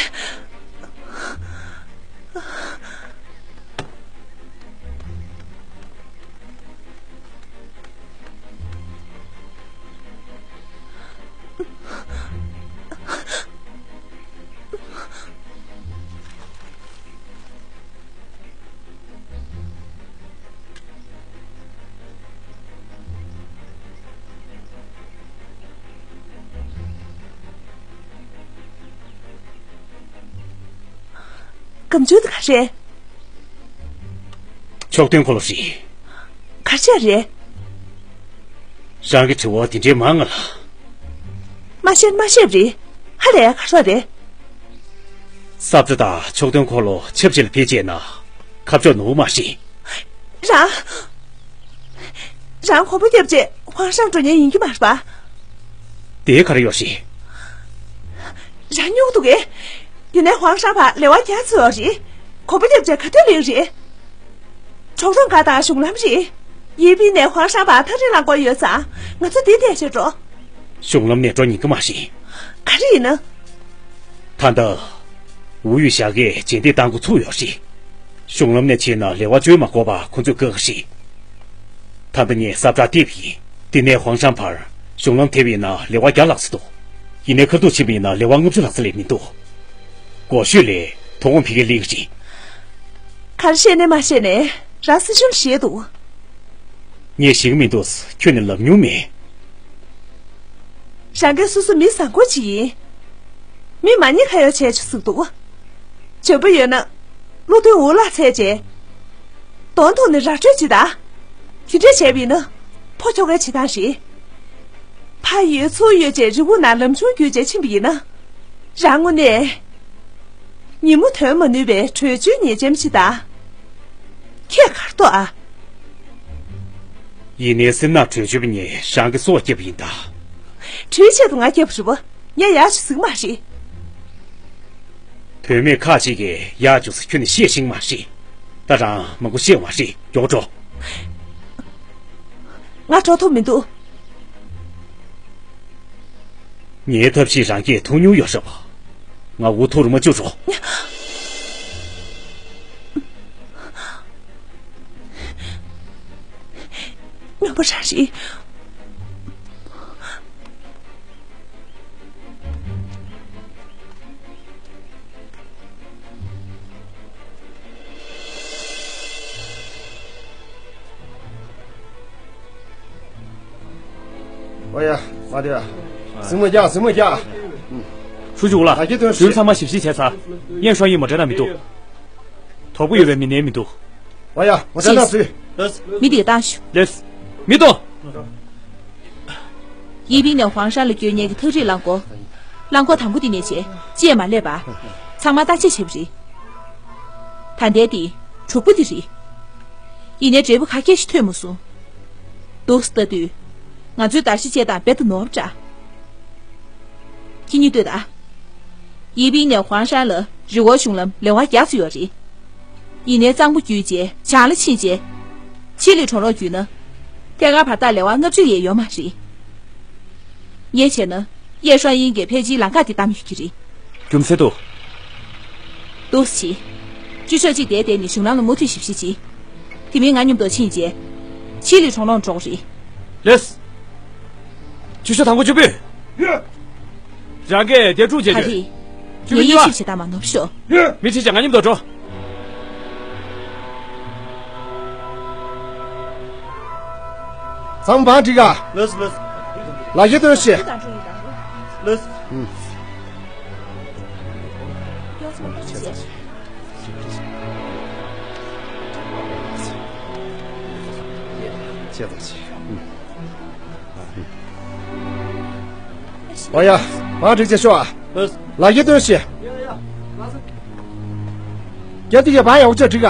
སྒམ་ཆུང་དེ་ག་རེད། ཕྱོགས་སྟོན་འཁོར་ལོ་རེད། ག་རེ་རེད། རང་གི་དྲི་བ་དེ་འདྲའི་མང་ང་ལ། མ་ཤེས་མ་ཤེས་རེད། ཧ་ལས་ག་རེ་རེད། ས་བཀྲ་དང་ཕྱོགས་སྟོན་འཁོར་ལོ་ཆབས་ཅིག་ལ་ཕེབས་རྗེས་ན། ཁ་ཕྱོགས་ནོར་བ་མ་རེད། རང་། རང་གོམ་པ་བརྒྱབ་རྗེས་ཧུའང་ཧྲན་འགྲོ་མཁན་ཡིན་གྱི་མ་རེད་པ། དེ་ག་རེ་ཡོད་རེད། རང་སྨྱོ་གི་འདུག་གས། ཡིན་ནའི་ཧུའང་ཧྲན་བར་ལས་དབང་རྒྱག་ཚུལ་ཡོད་རེད། གོམ་པ་བརྒྱབ་རྗེས་ག་དུས་ལེན་རེད། གྲོག་རོང་སྒར་དང་གཞུང་ལམ་རེད། ཡིན་པིན་ནས་ཧུའང་ཧྲན་བར་ཐག་རིང་ལ་འགོར་ཡོད་ཙང་ང་ཚོ་འདི་བསྡད་བྱས་འགྲོ། གཞུང་ལམ་ནས་འགྲོ་ཉན་གི་མ་རེད། ག་རེ་ཡིན་ན། ད་ལྟ། ཝུའུ་ཡུས་ཞྭ་སྒས་རྗེས་འདེད་བཏང་འགོ་ཚུགས་ཡོད་རེད། གཞུང་ལམ་ནས་ཕྱིན་ན་ལས་དབང་བཅོལ་མ་དགོས་པ་ཁོ་ཚོས་བཀག་གི་རེད། ད་ལྟ་ངས་ས་བཀྲ་བལྟས་པ་ཡིན། འདི་ནས་ཧུའང་ཧྲན་བར་གཞུང་ལམ་དེད་པ་ཡིན་ན་ལས་དབང་བརྒྱ་ལྷག་ཙམ་འདུག་ཡིན་ནའི་ཁ་ཐུག་ཕྱིན་པ་ཡིན་ན་ལས་དབང་ལྔ་བཅུ་ལྷག་ཙམ་ལས་མི་འདུག་སྒོར་ཤོས་ལས་ཐོ་འགོད་ཕ་གིར་སླེབས་ཀྱི་རེད། ག་རེ་བཤད་ནས་མ་བཤད་ནས་རང་སྲིད་གཞུང་ལ་ཞེད་འདུག་ངས་ཤེས་ཀྱི་མི་འདུག་ཁྱོད་ནས་ལབ་མྱོང་མེད། རང་གིས་སོ་སོ་མི་བཟང་པོ་ཅིག་ཡིན། མི་མ་ཉེས་ཁ་ཡོག་བྱས་ཆོག་ཟེར་འདུག་བྱོན་པོ་ཡོད་ན། བློ་མཐུན་འུ་ལག་འཚོལ་རྗེས། གདོང་ཐོག་ནས་ར་སྤྲོད་བྱེད་དང་། དེ་འདྲས་བྱས་པ་ཡིན་ན། ཕོ་ཁྱོ་གའི་བྱེད་སྟངས་རེད། ཕ་ཡོད་ཚུར་ཡོད་ཅེས་རི་བོ་ནང་ལམ་ཆུང་བརྒྱུད་བྱས་ཕྱིན་པ་ཡིན་ན། རང་ངོ་ནས། ཉིན་མོ་ཐོན་མ་ནུས་པའི་བྲོས་བྱོལ་ཉེས་ཅན་ཅིག་དང་། ཁྱེད་གར་ཐོག་ཨ། ཡིན་ནའི་སེམས་ནང་བྲོས་བྱོལ་བ་ངས་རང་གི་སྲོག་བསྐྱབས་པ་ཡིན་ད། བྲོས་ཆེད་དུ་ང་བསྐྱབས་རེད་པ། ངས་ཡག་ཅིག་ཟིག་མ་རེད། བུད་མེད་ཁག་ཅིག་གིས་ཡག་བཅུག་ས་ཁྱོན་ནས་ཤེས་ཤིང་མ་རེད། ད་རང་མང་པོ་ཤེས་བ་རེད། མགྱོགས་འགྲོ། ང་འགྲོ་ཐུབ་མི་འདུག་ངའི་ཐབས་ཤེས་རང་གིས་མཐོང་མྱོང་ཡོད་རེད་པ། ང་འུ་ཐུག་རུ་མ་བཅུག་རོགས། སྨྱོན་པ་རང་རེད། ཨོ་ཡ། མ་དེ་ཡ། སྲིང་མོ་རྒྱག་སྲིང་མོ་རྒྱག་ཧྲུའུ་ཅུའུ་ལགས། ད་གི་དོན་ཞིག་ཚང་མ་ཞིབ་བཤེར་བྱས་ཚར། ཡན་ཧྲང་ཡིན་མ་འདྲ་ན་མི་འདུག་དོགས་པ་ཡོད་པའི་མི་སྣའི་མི་འདུག་ཨོ་ཡ། མ་འདྲ་ན་སུས། མི་དེ་ག་བཏང་ཤོག་ལེས། མི་གཏོང་། ཡེ་པིང་ནས་ཧུའང་ཧྲན་ལ་བསྐྱོད་མཁན་གྱི་ཐག་རིང་རླངས་འཁོར། རླངས་འཁོར་དང་པོ་དེ་ནས་བྱས་རྗེས་མ་སླེབས་པ། ཚང་མ་བརྟག་དཔྱད་བྱས་པ་རེད། ད་ལྟའི་དེ་གྲོགས་པོ་དེ་རེད། ཡིན་ནའི་འབྲས་བུ་ག་གེ་ཞིག་ཐོན་མ་སོང་། འདུག་སེ་ལྟ་དུས། ང་ཚོའི་བརྡར་ཤ་བཅད་སྟངས་རྦད་དེ་ནོར་བ་འདྲ། ཁྱེད་གཉིས་ལྟོས་དང་། ཡེ་པིང་ནས་ཧུའང་ཧྲན་ལ་རི་བོ་གཞུང་ལམ་ལེ་དབར་བརྒྱ་ཙམ་ཡོད་རེད། ཡིན་ནའི་གཙང་པོ་བརྒྱུད་བྱས་བྱང་ལ་ཕྱིན་བྱས། ཆི་ལི་གྲོང་རོགས་བརྒྱུད་ན། ཐད་ཀར་བར་ཐག་ལེ་དབར་ལྔ་བཅུ་ཡས་ཡོད་མ་རེད། ངས་བྱས་ན། ཡེ་ཧྲང་ཡིན་གྱིས་ཕལ་ཆེར་ལམ་ཁ་དེ་བདམས་ཡོད་ཀྱི་རེད། རྒྱུ་མཚན་དུ། འདུག་སེ་བྱེད། ཅུ་ཤོག་གཅིག་དེ་བསྡད་ནས་གཞུང་ལམ་ལ་མུ་མཐུད་ཞིབ་བཤེར་བྱེད། དེ་མིན་ང་མཉམ་དུ་ཕྱིན་རྗེས། ཆི་ལི་གྲོང་རོང་འགྲོ་གི་རེད། ལེས། ཅུ་ཤོག་དང་པོ་བཅུ་པོས། ཡོད། རང་གིས་དེ་དྲུག་བྱེད་ད་རེད། ངས་དབྱེ་ཞིབ་བྱེད་སྟངས་མ་ནོར་ཤོག་མི་ཁྲིད་ཅིག་ང་མཉམ་དུ་འགྲོ། ཚང་མ་བང་སྒྲིག་ག་ལོས་ལོས། ལག་ཤེས་སྟོན་ཤིག་ལོས། ཅེས་དང་ཅེས། ཨོ་ཡ། བང་སྒྲིག་བྱེད་ཤོག་ཨ། ལག་ཤེས་སྟོན་ཤིག་རྒྱ་ཐིག་གི་བང་ཡག་པོ་ཅིག་སྒྲིག་ག་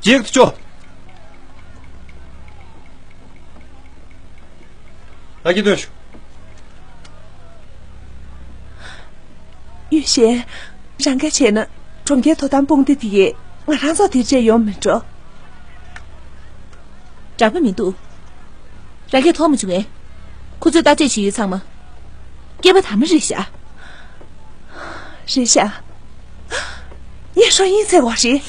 ཅིག་ཏུ་ཆོ། ད་ཀྱི་དོན་ཞུ། ཡུས་ཤེ། རང་ག་བྱས་ན་གྲོང་ཁྱེར་དོ་དམ་དཔུང་སྡེ་དེ་ཡིས་ང་རང་ཚོ་དེར་བཅད་ཡོང་མི་འགྲོ། འདྲ་པོ་མི་འདུག་རང་གིས་མཐོང་མ་བྱུང་ངས། ཁོ་ཚོས་བརྟག་དཔྱད་བྱེད་ཡུལ་ཚང་མ། སྐྱེས་པ་དར་མ་རེད་ཤག་རེད་ཤག་ཡེ་ཧྲང་ཡིན་ཚེ་བ་རེད།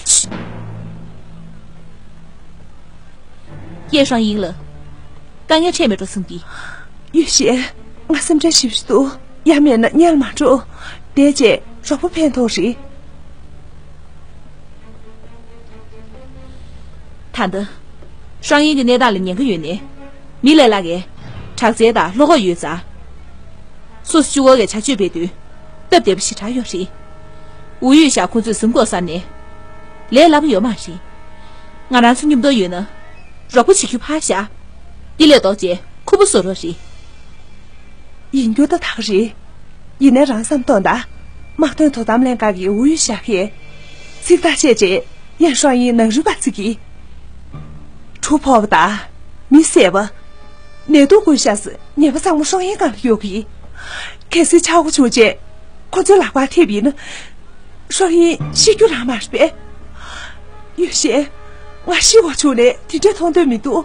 ཡེ་ཧྲང་ཡིན་ལ། དཀའ་ངལ་འཕྲད་མེད་འགྲོ་བསམ་གི། ཡུས་ཤེ། ང་སེམས་ཁྲལ་ཞེ་པོ་ཞིག་འདུག་ཡང་མེད་ན་གཉེར་མ་འགྲོ། བསྡད་རྗེས་རོགས་པ་ཕན་ཐོགས་རེད། ད་ལྟ། ཧྲང་ཡིན་གྱི་གནས་སྟངས་ལ་ཉེན་ཁ་ཡོད་ནས། མི་ལས་སླ་གས། དྲག་རྩལ་དང་བློ་ཁོག་ཡོད་ཙང་། སོ་སོ་གཅིག་པོ་གིས་བྱ་སྤྱོད་སྤེལ་དུས། སྟབས་བདེ་པོ་ཞེ་དྲག་ཡོད་རེད། ཝུའུ་ཡུས་ཞག་ཁོ་ཚོས་གཟིམ་གོ་ས་ནས། ལས་སླ་པོ་ཡོད་མ་རེད། ང་རང་ཚོ་མཉམ་དུ་ཡོད་ན། རོགས་པ་བྱེད་རྒྱུ་ཕར་བཞག་འདི་ལས་ལྡོག་རྗེས་ཁུ་པོ་བཟོ་རོགས་རེད། ཡིན་རྒྱུ་ད་ཐག་རེད། ཡིན་ནའི་རང་བསམ་གཏོང་དང་། དམག་དོན་དོ་དམ་ལྷན་ཁང་གི་ཝུའུ་ཡུས་ཞག་གིས། ཚིག་ཐག་བཅད་རྗེས་ཡན་ཧྲང་ཡིན་ནང་རུལ་བ་བརྩི་གི། གྲུ་ཕོག་པ་དང་། མི་བསད་པ། ནད་དུག་འགོས་ཤག་སི་ཉེས་པ་ཚང་མ་ཧྲང་ཡིན་སྒང་ལ་གཡུག་གི། གལ་སྲིད་ཆག་སྒོ་བྱུང་རྗེས། ཁོ་ཚོའི་ལག་པར་ཐེབས་ཡིན་ན། ཧྲང་ཡིན་ཤི་རྒྱུ་རང་མ་རེད་པས། ཡུས་ཤེ། ང་ཤི་བ་བྱུང་ནས་དེ་འདྲའི་མཐོང་འདོད་མི་འདུག་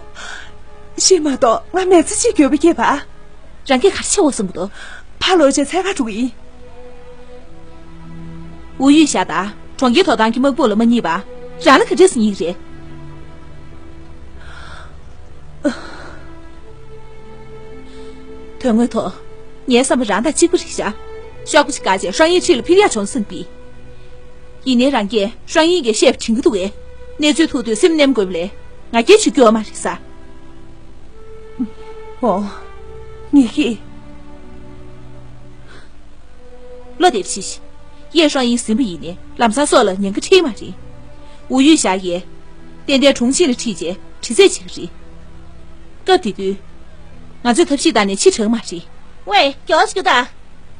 ཤི་མ་གཏོགས་ང་མི་ཚེ་གཅིག་འགྱོད་པ་སྐྱེས་པ། རང་གིས་ག་རེ་བྱེད་དགོས་བསམ་གྱི་འདུག་ཕར་ལོག་རྗེས་འཚོལ་གར་འགྲོ་གི་ཡིན། ཝུའུ་ཡུས་ཞག་དང་གྲོང་ཁྱེར་དོ་དམ་གྱི་དམག་དཔུང་ལ་མ་བརྙས་པ། རང་ལ་ག་འདྲས་སེ་བརྙས་ཀྱི་རེད། དོན་དངོས་ཐོག་ངའི་བསམ་པ་རང་དང་གཅིག་པ་རེད་ཤག་ཤོག་བུ་ཞིག་བཀག་རྗེས་ཧྲང་ཡིན་ཁྲིད་ལ་ཕུད་ཡག་བྱུང་བསམ་གི། ཡིན་ནའི་རང་གིས་ཧྲང་ཡིན་གྱིས་བཤད་པ་དྲན་གྱི་འདུག་གས། གནས་ཚུལ་ཐུག་དུས་སེམས་ནེམ་དགོས་པ་ལས་ང་རྒྱལ་བྱེད་རྒྱུ་ཡོད་མ་རེད་ས། འོ། ངེད་ཀྱིས། བློ་བདེ་པོ་བྱེད་ཤིག་ཡེ་ཧྲང་ཡིན་ཟིན་པ་ཡིན་ནའི་ལམ་སང་སྲོག་ལ་ཉེན་ཁ་འཕྲད་མ་རེད། ཝུ་ཡུས་ཞག་ཡས། ཏན་ཏན་གྲོང་ཁྱེར་ལ་ཁྲིད་རྗེས་དྲི་རྩད་བྱེད་ཀྱི་རེད། སྐབས་དེ་དུས། ང་ཚོས་ཐབས་ཤེས་བཏང་ནས་ཕྱིར་དྲག་མ་རེད། ཝེ། མགྱོགས་སུ་རྒྱུགས་དང་།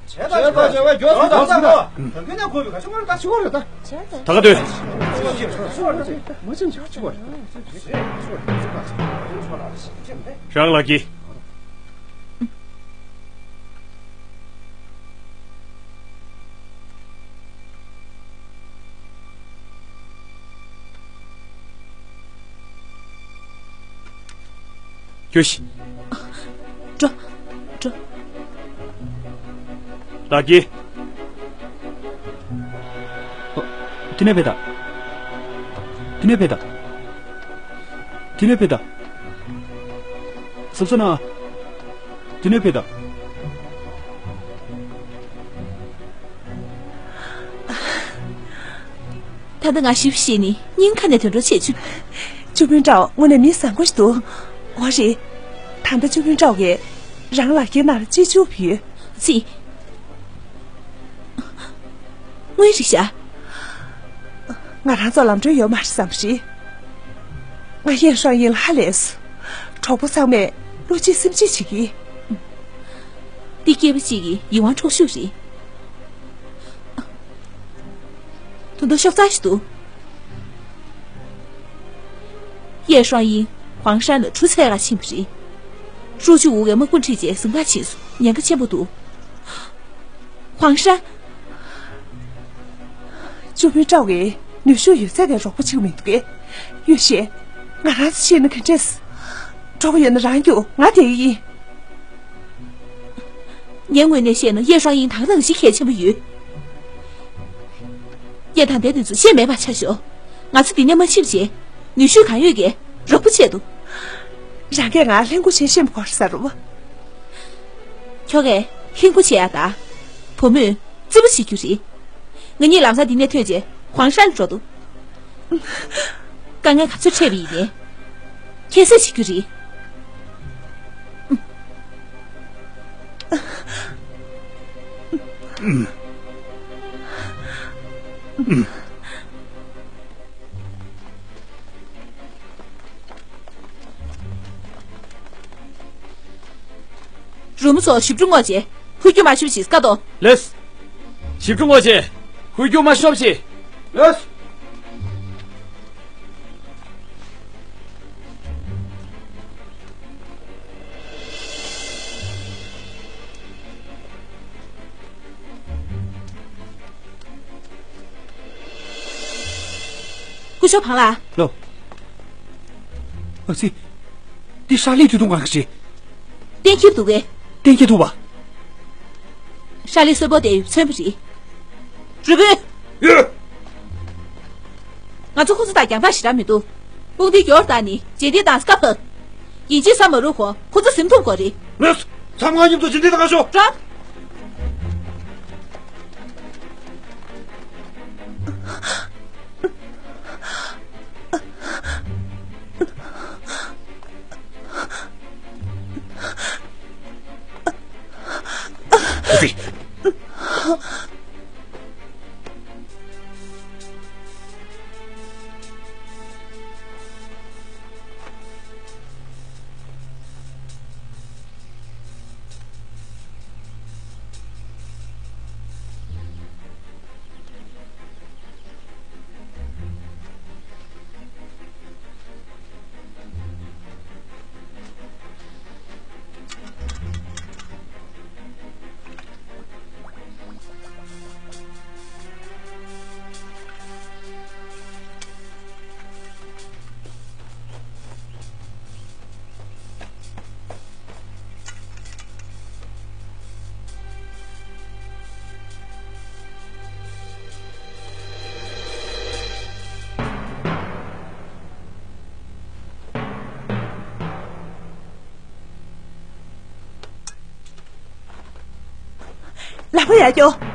བྱས་ད་བྱས་ད་བྱས་ད་མགྱོགས་སུ་ད་ད་ད། ད་ཁྱོད་ནས་ཁོ་བའི་ཁ་ཆུ་བར་ད་ཆུ་བར་ད། ད་ག་དུས། མ་ཆེན་ཆུ་བར། རང་ལགས་ཀྱིས། རྒྱུགས་ཤིག་འགྲོ། འགྲོ། ལགས་ཀྱིས། ཨོ། དེ་ནས་ཕེབས་དང་། དེ་ནས་ཕེབས་དང་། དེ་ནས་ཕེབས་དང་། གཟབ་གཟབ་གནང་། དེ་ནས་ཕེབས་དང་། ད་ལྟ་ང་ཞིབ་བཤད་ནི་སྙིང་ཁ་ནས་དོན་གྲུབ་བྱེད་ཆུ། ཅུ་ཕིན་ཀྲའོ་དངོས་གནས་མི་བཟང་པོ་ཞིག་འདུག་འོ་རེད། ད་ལྟ་ཅུ་ཕིན་ཀྲའོ་གིས་རང་ལག་ཁྱེར་ནང་ལ་ཅི་བཅུག་ཡོད། ཙི། དངོས་རེད་ཤག་ང་རང་ཚོ་ལམ་འགྲོ་ཡོད་མ་རེད་བསམ་པ་རེད། ང་ཡན་ཧྲང་ཡིན་ལ་ཧ་ལས་སོང་། གྲོགས་པོ་ཚང་མས་བློ་གཅིག་སེམས་གཅིག་བྱེད་ཀྱི། འདི་སྐྱེས་པ་གཅིག་གི་ཡིད་དབང་འཕྲོག་ཤུགས་རེད། དོན་དག་ཤོག་ཚ་ཞིག་འདུག་ཡེ་ཧྲང་ཡིན་ཧུང་ཧྲན་ལ་གྲུ་འཚོལ་ག་ཕྱིན་པ་རེད། ཧྲུའུ་ཅི་ཝུ་གིས་དམག་དཔུང་ཁྲིད་བྱས་ཟིང་ཐག་ཕྱིན་སོང་། ཉེན་ཁ་ཆེན་པོ་འདུག་ཧུང་ཧྲན། ཅུ་ཕིན་ཀྲའོ་གིས་ནུས་ཤུགས་ཡོད་ཚད་ཀྱི་རོགས་པ་བྱེད་ཀྱི་མི་འདུག་གས། ཡུས་ཤེ། ང་རང་ཚོ་ཤེས་ན་ག་འདྲས། གྲོགས་པོ་ཡོད་ན་རང་རྒྱུགས། ང་བསྡད་ཀྱི་ཡིན། ངའི་ངོས་ནས་བཤད་ན་ཡེ་ཧྲང་ཡིན་དང་རང་གཞི་གལ་ཆེན་པོ་ཡོད། ཡེ་དང་དེ་དེ་ཚོ་ཤེས་མེད་པ་ཆ་ཞོག་ང་ཚོ་འདི་ནས་མ་ཕྱིན་བྱས། ནུས་ཤུགས་གང་ཡོད་ཀྱིས་རོགས་པ་བྱེད་དོ། རང་གིས་ང་ལྷན་སྐུ་བྱེད་ཤེས་མ་གོ་ས་རུ། ཁྱོ་གས་ལྷན་སྐུ་བྱེད་ཡ་ད། བུ་མོས་རྩིས་པ་བྱེད་རྒྱུ་རེད། ང་གཉིས་ལམ་སང་འདི་ནས་ཐོན་རྗེས་ཧུང་ཧྲན་འགྲོ་འདུག་དཀའ་ངལ་ག་ཚོད་འཕྲད་པ་ཡིན་ནའི། ཁྱད་བསད་བྱེད་རྒྱུ་རེད། རུ་མོ་ཚོ་ཞིབ་ཕྲ་སྔོག་བྱས། ཧུར་རྒྱུ་མ་ཤོབ་ཞིག་ཀ་ཏོ། ལེས། ཞིབ་ཕྲ་སྔོག་བྱས། ཧུར་རྒྱུ་མ་ཤོབ་ཞིག་ལེས། སྐུ་ཞབས་བང་ལ། ལོ། ཨ་ཙི། འདི་ཧྲ་ལི་དུས་ཐུང་གང་གི་རེད། གཏན་འཁེལ་འདུག་གས། གཏན་འཁེལ་ཐུབ་པ། ཧྲ་ལི་གསོན་པོ་དེ་མཚོན་པ་རེད། རུ་བུ། ཡོད། ང་ཚོ་ཁོ་ཚོ་དང་རྒྱང་ཐག་ཞེ་དྲག་མི་འདུག་དཔུང་སྡེ་མགྱོགས་བཏང་ནས་རྗེས་འདེད་བཏང་སྐབས་ཕབ། ཡིན་གཅིག་ས་མ་རུབ་གོང་ཁོ་ཚོ་ཟིན་ཐུབ་དགོས་རེད། ལོས། ཚང་མ་མཉམ་དུ་རྗེས་འདེད་བཏང་ཤོག་དྲག་ལག་པ་ཡར་རྒྱོབ།